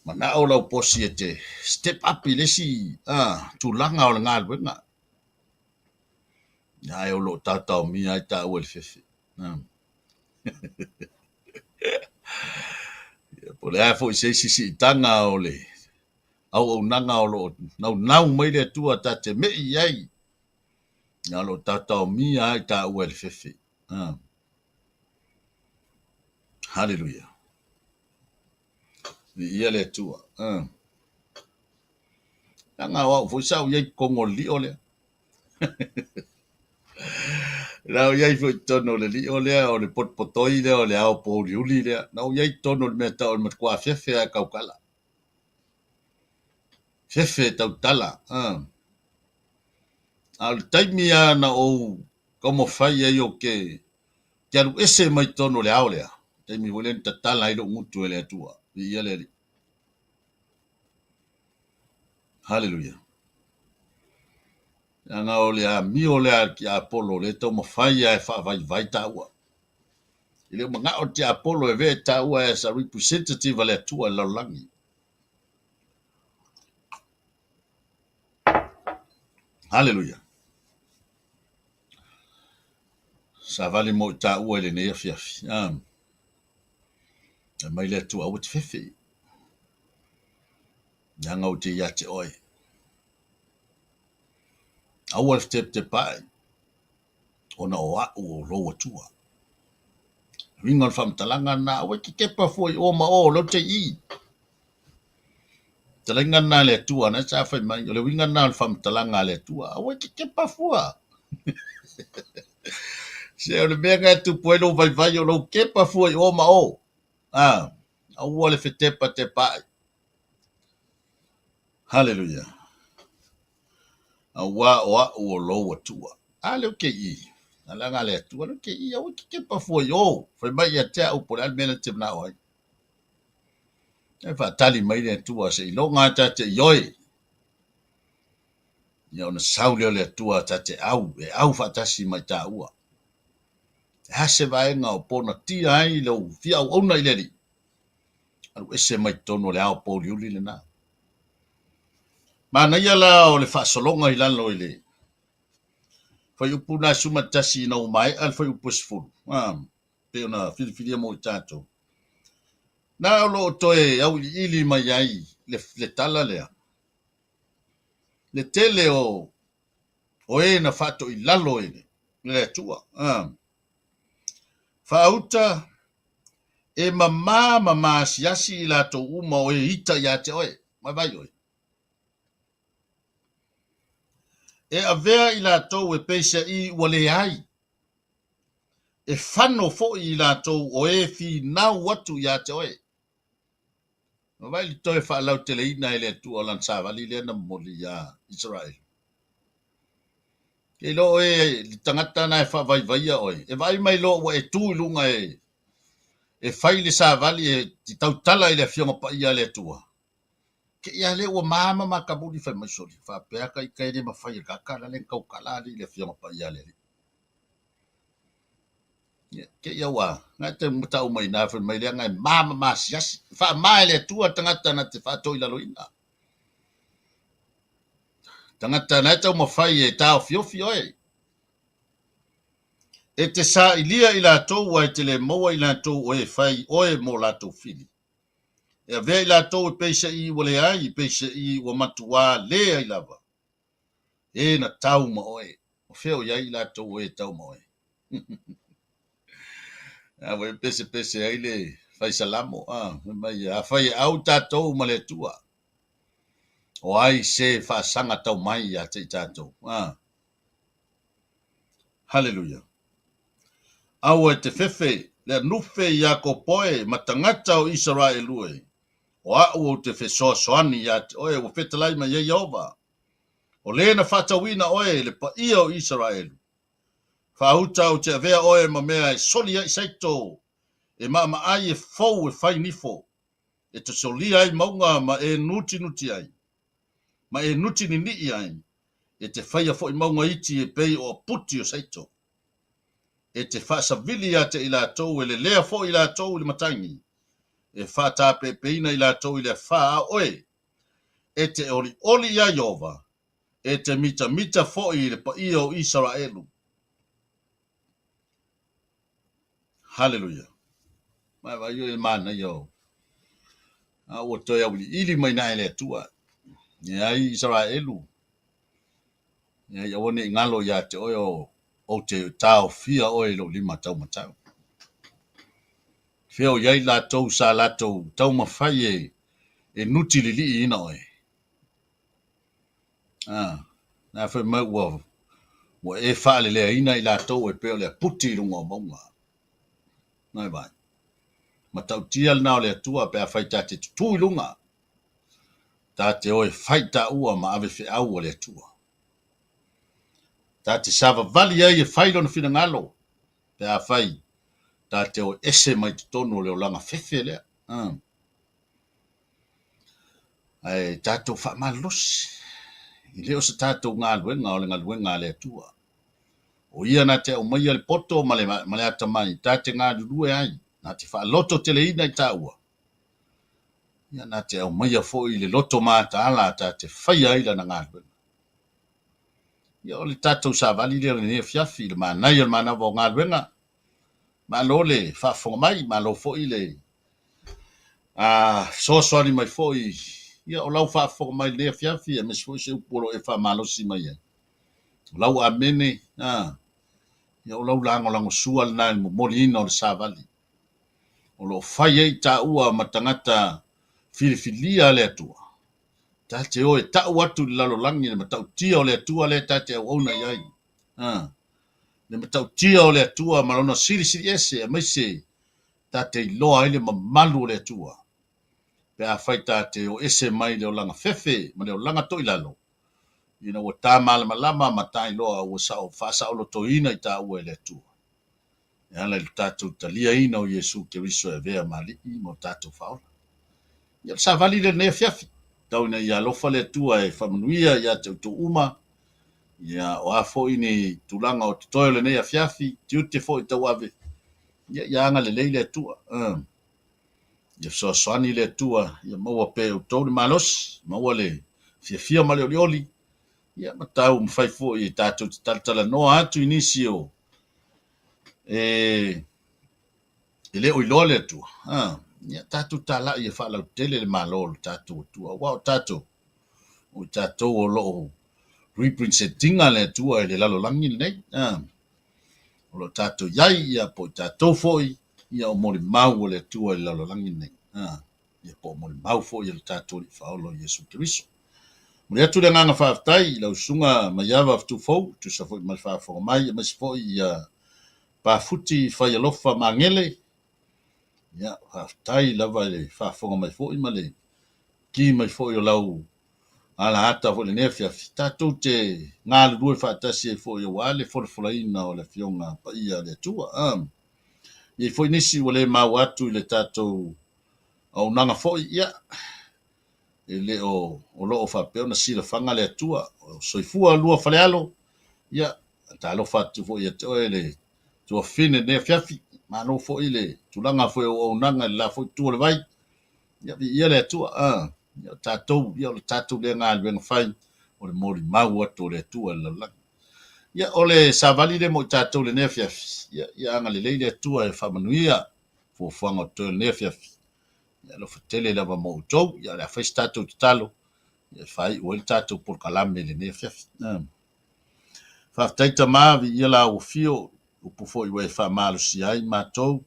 manao lau posi e te step up i le isi tulaga o le galuega. Ae o lo o taotaomia ai taua i le fefe. Po o le a foi se isi siitaga o le auaunaga o lo o naunau mai le Atua ta te me'i i ai, o lo o taotaomia ai taua e le fefe. Haleluia. Viia le Atua. Leaga o au foi sa ou i ai i totonu o le lio lea. Na ou i ai foi i totonu o le lio lea, o le potopotoi lea o le ao pōuliuli lea. Na ou i ai i totonu o le mea e tau o le matuā fefe lava e tautala. Fefe e tautala. A o le taimi lava na ou taumafai ai ou te te alu ese mai totonu o le ao lea, taimi foi lea na tatala ai lou gutu e le Atua. Viia le Alii. Haleluia. Leaga o le amio lea a le tiapolo lea e taumafai lava e faavaivai taua. E le o manao le tiapolo e avea i taua as a representative a le Atua i le lalolagi. Haleluia. Savali mo i taua i lenei afiafi. Ah. Fai mai le Atua, aua te fefe. Leaga ou te ia te oe. Aua le fetepatepaai, ona o a'u o lou Atua. Le uiga o le faamatalaga lena, aua e te tepa fua i o ma o, o lea ou te i i. Fetalaiga lena a le Atua, na sa fai mai, o le uiga lena o le faamatalaga a le Atua, aua e te tepa fua. Se o le mea lena e tupu ai lou vaivai, o lou tepa fua i o ma o. A, aua le fetepatepaai. Haleluia. Auā o a'u o lou Atua. A lea ou te i i. Alaga a le Atua, lea ou te i, aua e te tepa fua i o. Fai mai ia te a'u po o le a le mea lea e te mana'o ai. E faatali mai le Atua seiloga lava ta te ioe. Ia ona sau lea o le Atua ta te au, e au faatasi ma i taua. E a se vaega o ponatia ai lou fia auauna i le Alii? Alu ese mai totonu o le ao pouliuli lena. Manaia la o le faasologa i lalo i le fuaiupu lena 11 ina ua maea le fuaiupu e 10, pei ona filifilia mo i tatou. Na o lo o toe auiliili mai ai le tala lea, le tele o e na faatoilalo e le Atua. Faauta e mamā ma maasiasi i latou uma o e ita ia te oe. Vaai oe. E avea i latou e peiseai ua leai, e fano foi i latou o e finau atu ia te oe. Vaai le toe faalauteleina e le Atua o lana savali lea na momoli iā Isaraelu. Ke iloa oe le tagata na e faavaivaia oe, e vaai mai loa ua e tu i luga e fai le savali e tautala i le Afioga Paia a le Atua. Ke ia lea ua ma ma matamuli fai mai soli, faapea ka ita e le mafai e le tagata la le na tautala alii i le Afioga Paia a le Alii. Ke ia ua na te tau mai ina fai mai leaga e ma ma masiasi. Faama e le Atua tagata na te faatoilaloina. Tagata na e taumafai e taofiofi oe. E te sailia i latou ae e te le maua i latou o e fai oe mo latou fili. E avea i latou e peiseai ua leai, peiseai ua matuā leai lava. E na tau ma oe. O fea o i ai i latou o e tau ma oe? A ua e pesepese ai le fai salamo, fai mai, afai e au tatou ma le Atua, o ai se faasaga tau mai ia te i tatou? Haleluia. Aua e te fefe le anufe i Iakopo e ma tagata o Isaraelu e, o a'u ou te fesoasoani ia te oe, ua fetalai mai ai Ieova, o le na faatauina oe le paia o Isaraelu. Faauta ou te avea oe ma mea e soli ai saito, e maamaai e fou e fai nifo, e te solia ai mauga ma e nutinuti ai, ma e nutininii ai, e te faia foi mauga iti e pei o aputi o saito. E te faasavili ia te i latou, e lelea foi i latou i le matagi, e faatapeepeina i latou i le afā, a o oe, e te olioli iā Ieova, e te mitamita foi i le paia o Isaraelu. Haleluia. Mai vaai oe i le manaia o a ua toe auiliili mai na e le Atua. E ai Isaraelu, e ai aua ne i galo ia te oe o ou te taofia oe i lou lima taumatau. Fea o i ai latou sa latou taumafai e nutililiiina oe. Na fai mai ua e faaleleaina i latou e pei o le aputi i luga o mauga. Nai vai. Matautia lena o le Atua pe afai ta te tutū i luga, ta te o e fai taua ma ave feau a le Atua. Ta te savavali ai e fai lona finagalo pe afai ta te o ese mai totonu o le olaga fefe lea. Ae tatou faamalolosi, e le o se tatou galuega o le galuega a le Atua. O ia na te aumaia le poto ma le atamai ta te galulue ai, na te faalototeleina i taua, ia na te aumaia foi le loto mataala ta te faia ai lana galuega. Ia o le tatou savali lea o lenei afiafi i le manaia o le manava o galuega. Malo le faafofoga mai, malo foi le fesoasoani mai foi. Ia o lau faafofoga mai i lenei afiafi, aemaise foi se upu o lo o e faamalosi mai ai. O lau amene, ia o lau lagolagosua lena i le momoliina o le savali o lo o fai ai taua ma tagata filifilia a le Atua. Ta te o e tau atu i le lalolagi le matautia o le Atua lea ta te auauna i ai. Le matautia o le Atua ma lona silisili ese, aemaise ta te iloa ai le mamalu o le Atua. Pe afai ta te o ese mai le olaga fefe ma le olaga toilalo, ina ua ta malamalama ma ta iloa ua faasaolotoina i taua e le Atua. E ala i lo tatou taliaina o Iesu Keriso e avea ma Alii ma o tatou Faaola. Ia o le savali lea i lenei afiafi. Tau ina ia alofa le Atua e faamanuia ia te outou uma. Ia o a foi ni tulaga o totoe o lenei afiafi, tiute foi tauave, ia ia agalelei le Atua. Ia fesoasoani le Atua ia maua pea e outou le malosi, maua le fiafia ma le olioli, ia ma taumafai foi e tatou te talatalanoa atu i nisi o e e le o iloa le Atua, a, ia tatou talai e faalautele le Malo o le tatou Atua, aua o tatou, o i tatou o lo o represent ina le Atua i le lalolagi lenei, a, o lo o tatou i ai, ia po o i tatou foi, ia o molimau a le Atua i le lalolagi lenei, a. ia po o molimau foi a le tatou Alii Faaola o Iesu Keriso. Momoli atu le agaga faafetai i lau Susuga Maiava Fetufou, tusa foi ma le faafofoga mai, aemaise foi ia Pafuti Faialofa Magele. Ia, faafetai lava i le faafofoga mai foi ma le ki mai foi o lau alaata foi i lenei afiafi, tatou te galulue faatasi ai foi aua le folafolaina o le Afioga Paia a le Atua. E i ai foi nisi ua le maua atu i le tatou auaunaga foi, ia, e le o, o lo o faapea ona silafaga le Atua. O soifua lua falealo, ia, talofa atu foi ia te oe le tuafafine i lenei afiafi. Malo foi le tulaga foi o auaunaga i le la foi itu o le vai. Ia, viia le Atua. A, ia, o tatou, ia, o le tatou lea galuega fai, o le molimau atu o le Atua i le lalolagi. Ia, o le savali lea mo i tatou i lenei afiafi. Ia, ia agalelei le Atua e faamanuia fuafuaga o totoe o lenei afiafi. Ia alofa tele lava mo outou. Ia o le a fai se tatou tatalo e faaiu ai le tatou polokalame i lenei afiafi. Faafetai Tama, viia la ou afio, upu foi ua e faamalosia ai matou.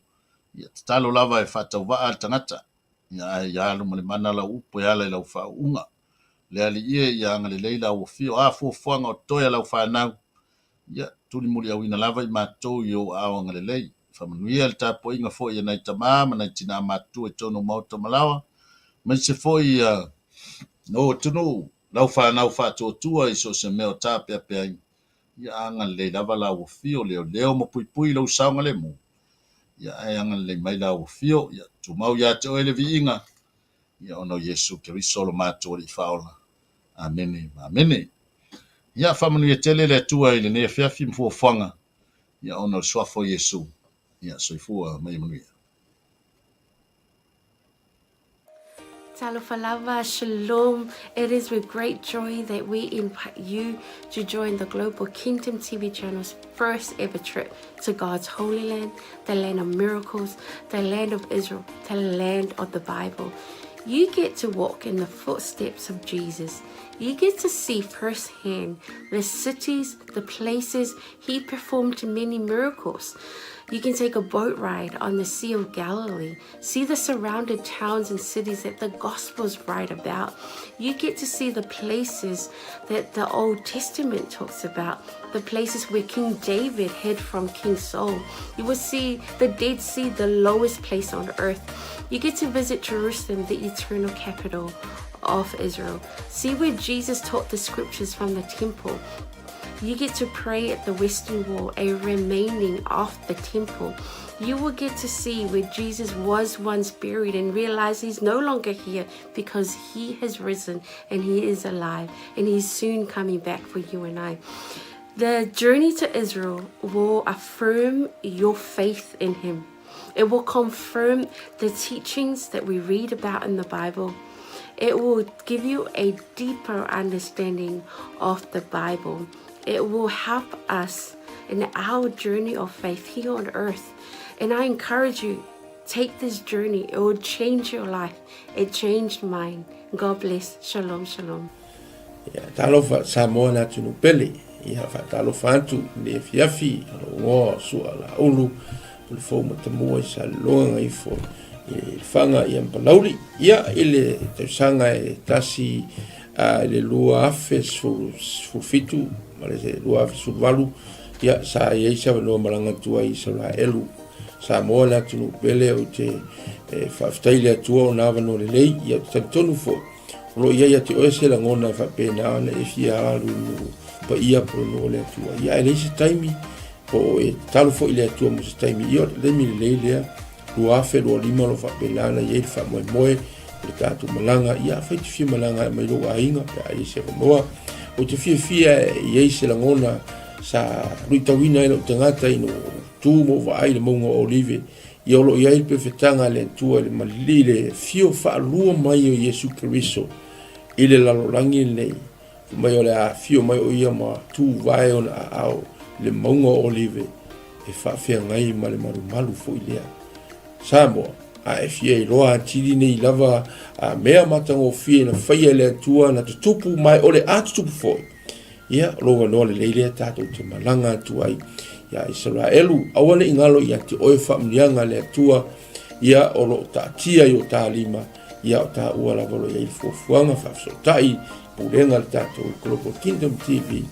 Ia tatalo lava e faatauvaa le tagata, ia ae ia alu ma le mana lau upu e ala i lau faauuga. Le Alii e, ia agalelei la ou afio, a fuafuaga o totoe a lau fanau, Ia, tulimuliauina lava i matou i ou aao agalelei. Faamanuia le tapuaiga foi a nai tama ma nai tina matutua i totonu o maota ma laoa, aemaise foi ia lou atunuu, lau fanau faatuatua i so o se mea o taapeape ai. Ia agalelei lava lau afio, leoleo ma puipui lou saogalemu. Ia ae agalelei mai lau afio, ia tumau ia te oe le viiga, ia ona o Iesu Keriso lo matou Alii Faaola. Amene ma amene. Ia faamanuia tele le Atua i lenei afiafi ma fuafuaga, ia ona o le suafa o Iesu. Ia soifua ma ia manuia. Talofa lava, shalom. It is with great joy that we invite you to join the Global Kingdom TV channel's first ever trip to God's holy land, the land of miracles, the land of Israel, the land of the Bible. You get to walk in the footsteps of Jesus. You get to see firsthand the cities, the places he performed many miracles. You can take a boat ride on the Sea of Galilee, see the surrounded towns and cities that the Gospels write about. You get to see the places that the Old Testament talks about, the places where King David hid from King Saul. You will see the Dead Sea, the lowest place on earth. You get to visit Jerusalem, the eternal capital of Israel. See where Jesus taught the scriptures from the temple. You get to pray at the Western Wall, a remaining of the temple. You will get to see where Jesus was once buried and realize he's no longer here because he has risen and he is alive and he's soon coming back for you and I. The journey to Israel will affirm your faith in him. It will confirm the teachings that we read about in the Bible. It will give you a deeper understanding of the Bible. It will help us in our journey of faith here on earth. And I encourage you, take this journey. It will change your life. It changed mine. God bless. Shalom, shalom. Ia, talofa Samoa le atunuu pele. Ia, faatalofa atu i le afiafi, o lou igoa o Sua Laulu, o le fou matamua i Saleloga gaifo i le Faga ia ma Palauli. Ia, i le tausaga e tasi i le 2017 ma le 2018, ia, sa i ai se avanoa malaga atu ai i Isaraelu. Samoa le atunuu pele, ou te faafetai i le Atua ona avanoa lelei, ia, ou te talitonu foi, O lo o i ai ia te oe se lagona e faapena ona e fia alu i nuu paia po o le nuu o le Atua. Ia ae leai se taimi, po o e tatalo foi i le Atua mo se taimi. Ia o le taimi lelei lea, 2025 o lo o faapena ona i ai le faamoemoe o le tatou malaga. Ia afai e te fia malaga e aumai lou aiga pe a i ai se avanoa. Ou te fiafia e i ai se lagona sa luitauina ai lou tagata ina ua ou tu ma ou vaai i le mauga o Olive. Ia o lo o i ai le pefetaga a le Atua i le malili, le afio faalua mai o Iesu Keriso. i le lalolagi lenei, fai mai o le a afio mai o ia ma tuvae ona aao i le mauga o Olive e faafeagai ma le malumalu foi lea. Samoa, a e fia iloa atili nei lava a mea matagofie na faia e le Atua na tutupu ma o le a tutupu foi, ia, o lou avanoa lelei lea tatou te malaga atu ai ia Isaraelu. Aua ne i galo ia te oe faamanuiaga a le Atua, ia o lo o taatia i o ta lima, ia o taua lava o lo o i ai le fuafuaga faafesootai pulega a le tatou Global Kingdom TV,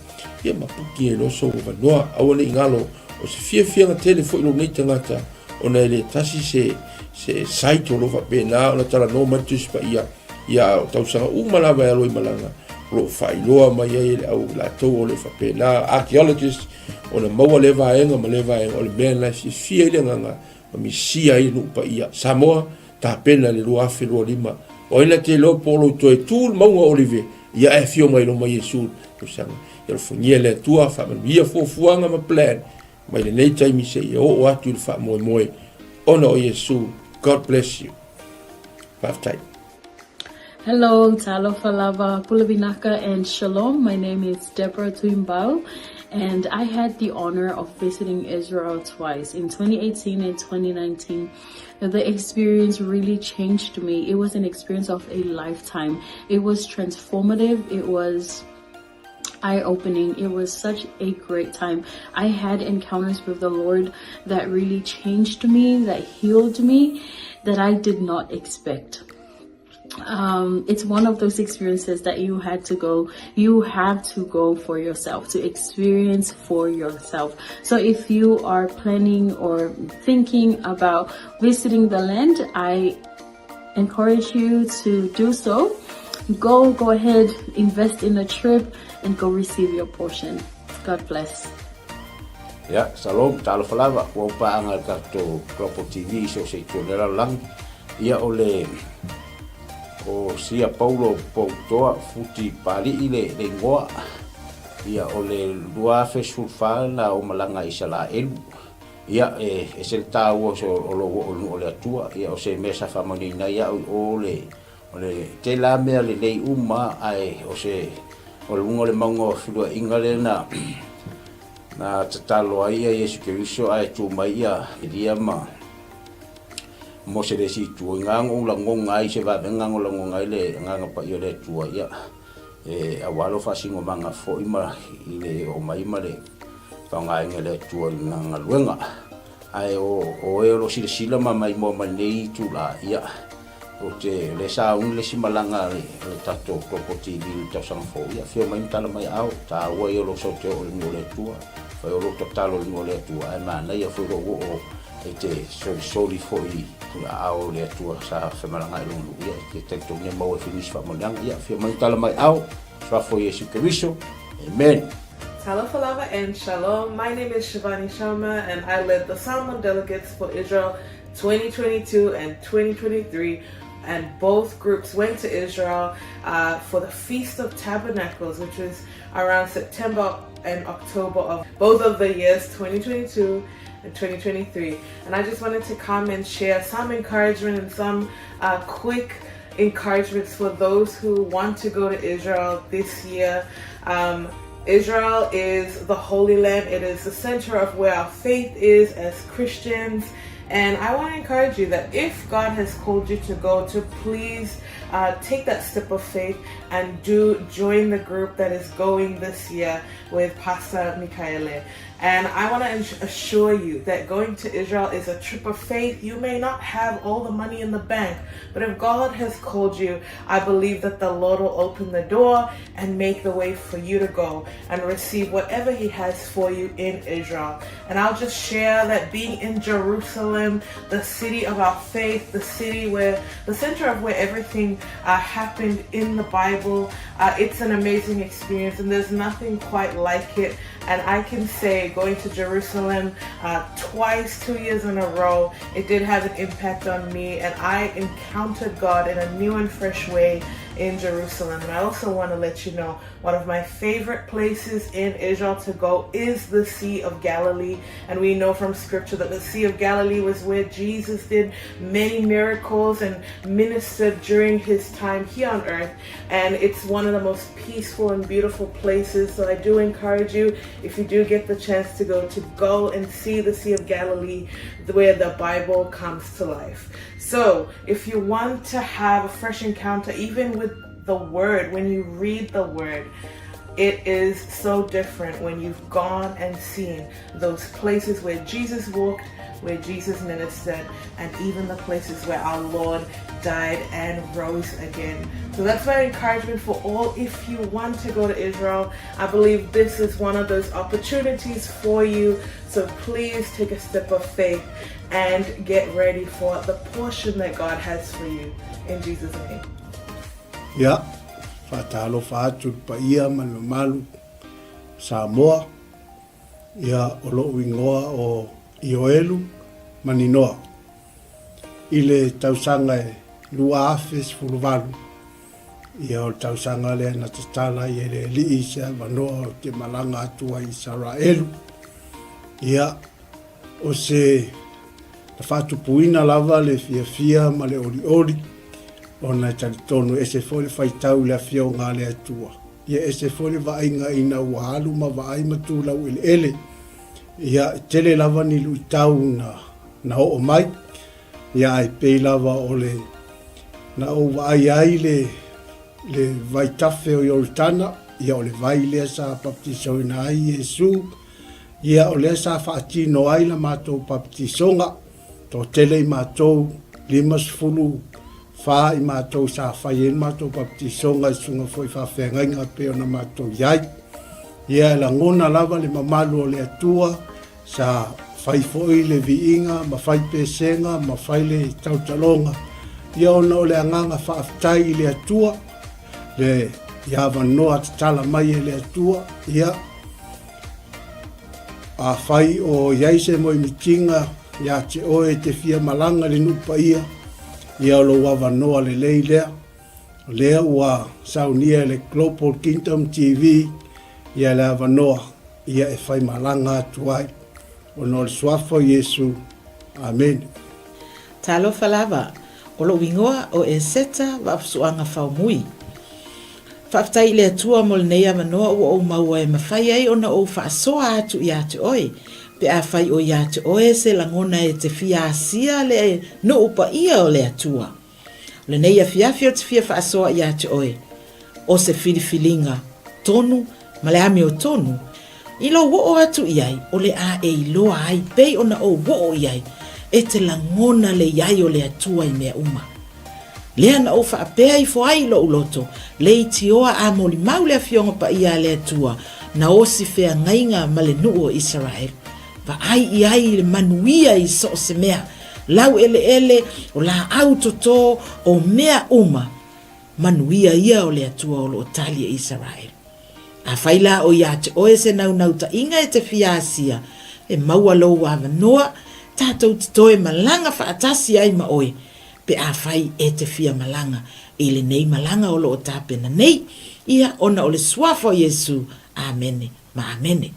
ia ma puki ai loa sou avanoa. Aua ne i galo, o se fiafiaga tele foi lou nei tagata, ona e le tasi se, se site o lo o faapena ona talanoa mai le Tusi Paia, ia o tausaga uma lava e alo i malaga, o lo o faailoa mai ai e le au latou o lo o faapena, archaeologist, ona maua lea vaega ma lea vaega, o le mea lena e fiafia ai le agaga ma misia ai le nuu paia. Samoa, tapena i le 2025. O ai na te iloa po o lou toe tu le mauga o Olive, ia e afio mai loma Iesu i le tausaga. Ia alofagia le Atua, faamanuia fuafuaga ma plan mai lenei taimi seia oo atu i le faamoemoe ona o Iesu. God bless you. Faafetai. Hello, talofa lava, pule vinaka and shalom. My name is Deborah Tuimbau and I had the honor of visiting Israel twice in 2018 and 2019. The experience really changed me. It was an experience of a lifetime. It was transformative. It was eye-opening. It was such a great time. I had encounters with the Lord that really changed me, that healed me, that I did not expect. It's one of those experiences that you had to go, you have to go for yourself, to experience for yourself. So if you are planning or thinking about visiting the land, I encourage you to do so. Go, go ahead, invest in a trip and go receive your portion. God bless. Ia, shalom, talofa lava, ua ou paaga i le tatou Global TV i so o se itu o le lalolagi. Ia, o le, o Sia Paulo Poutoa Futi Pali'i le, le igoa. Ia, o le 2014 na ou malaga i Isalaelu. Ia, e ese le taua o lou oo i luga o le Atua. Ia, o se mea sa faamanuiaina ai au i o le, O le tele lava mea lelei uma ae o se o luga o le mauga o feluaiga lea na na tatalo ai ia Iesu Keriso ae tu mai ia Elia ma Mose le isi itu. I ngā ou lagona ai se vavega o lagona ai le agaga paia o le Atua ia e aua lou faasinomaga foi ma i le oo mai ma le faaaogaina e le Atua i lana galuega. Ae o oe o lo o silasila ma maimoa mai lenei itula, ia, ou te, o lea sa uni le isi malaga a le, a le tatou Global TV i le tausaga fou, ia, afio mai ma tala mai aao, taua ia o lou sau te oo i le nuu o le Atua, fai o lou tatalo i le nuu o le Atua, ae manaia foi lou oo e te solisoli foi i aao o le Atua sa femalagaai i lona nuu, ia, e te talitonu e maua ai foi nisi faamanuiaga, ia, afio mai ma tala mai aao, Suafa o Iesu Keriso, Amen. Talofa lava and shalom. My name is Shivani Sharma and I led the Samoan delegates for Israel 2022 and 2023 and both groups went to Israel uh, for the Feast of Tabernacles, which was around September and October of both of the years 2022 and 2023. And I just wanted to come and share some encouragement and some uh, quick encouragements for those who want to go to Israel this year. Um, Israel is the Holy Land. It is the center of where our faith is as Christians. And I want to encourage you that if God has called you to go, to please uh, take that step of faith and do join the group that is going this year with Pastor Mikaele. And I want to assure you that going to Israel is a trip of faith. You may not have all the money in the bank, but if God has called you, I believe that the Lord will open the door and make the way for you to go and receive whatever He has for you in Israel. And I'll just share that being in Jerusalem, the city of our faith, the city where the center of where everything uh, happened in the Bible, uh, it's an amazing experience, and there's nothing quite like it. And I can say going to Jerusalem uh, twice, 2 years in a row, it did have an impact on me. And I encountered God in a new and fresh way. in Jerusalem. And I also want to let you know one of my favorite places in Israel to go is the Sea of Galilee. And we know from scripture that the Sea of Galilee was where Jesus did many miracles and ministered during his time here on earth. And it's one of the most peaceful and beautiful places. So I do encourage you, if you do get the chance to go, to go and see the Sea of Galilee where the Bible comes to life. So if you want to have a fresh encounter, even with the Word, when you read the Word, it is so different when you've gone and seen those places where Jesus walked, where Jesus ministered, and even the places where our Lord died and rose again. So that's my encouragement for all. If you want to go to Israel, I believe this is one of those opportunities for you. So please take a step of faith and get ready for the portion that God has for you. In Jesus' name. Ia, faatalofa atu i le paia ma le mamalu o Samoa, ia o lo'u igoa o Ioelu Maninoa. I le tausaga e 2018, ia o le tausaga lea na tatala ai e le Alii se avanoa ou te malaga atu ai i Isaraelu. Ia, O se na faatupuina lava le fiafia ma le olioli, ona e talitonu e ese foi le faitau i le Afioga a le Atua, ia ese foi le vaaiga ina ua alu ma vaai ma tu laueleele. Ia, e tele lava ni luitau na, na oo mai, ia ae pei lava o le na ou vaai ai le, le vaitafe o Ioritana, ia o le vai lea sa baptisoina ai Iesu, Ia, o lea sa faatino ai la matou papatisoga, toatele i matou, 54 i matou sa fai ai le matou papatisoga i susuga foi i faafeagaiga e pei ona matou i ai. Ia, e lagona lava le mamalu o le Atua, sa fai foi le viiga ma fai pesega ma fai le tautaloga, ia ona o le agaga faafetai i le Atua, le i avanoa tatala mai e le Atua, ia, Afai o i ai se moemitiga ia te oe e te fia malaga i le nuu paia, ia o lou avanoa lelei lea. O lea ua saunia e le Global Kingdom TV ia le avanoa ia e fai malaga atu ai. Ona o le Suafa o Iesu. Amene. Talofa lava, o lou igoa o Eseta Vaafusuaga Faumui. Faafetai i le Atua mo lenei avanoa ua ou maua e mafai ai ona ou faasoa atu ia te oe, pe afai o ia te oe se lagona e te fia asia le nuu paia o le Atua. O lenei afiafi ou te fia faasoa ia te oe, o se filifiliga tonu ma le amiotonu, i lou oo atu i ai o le a e iloa ai pei ona ou oo i ai, e te lagona le i ai o le Atua i mea uma. Lea na ou faapea ifo ai i lou loto, leitioa a molimau le Afioga Paia a le Atua, na osi feagaiga ma le nuu o Isaraelu. Vaai i ai i le manuia i so o se mea, laueleele, o laau toto, o mea uma, manuia ia o le Atua o lo o tali e Isaraelu. Afai la o ia te oe se naunautai-ga e te fia asia, e maua lou avanoa, tatou te toe malaga faatasi ai ma oe, pe afai e te fia malaga i lenei malaga o lo o tapena nei, ia ona o le Suafa o Iesu. Amene ma amene.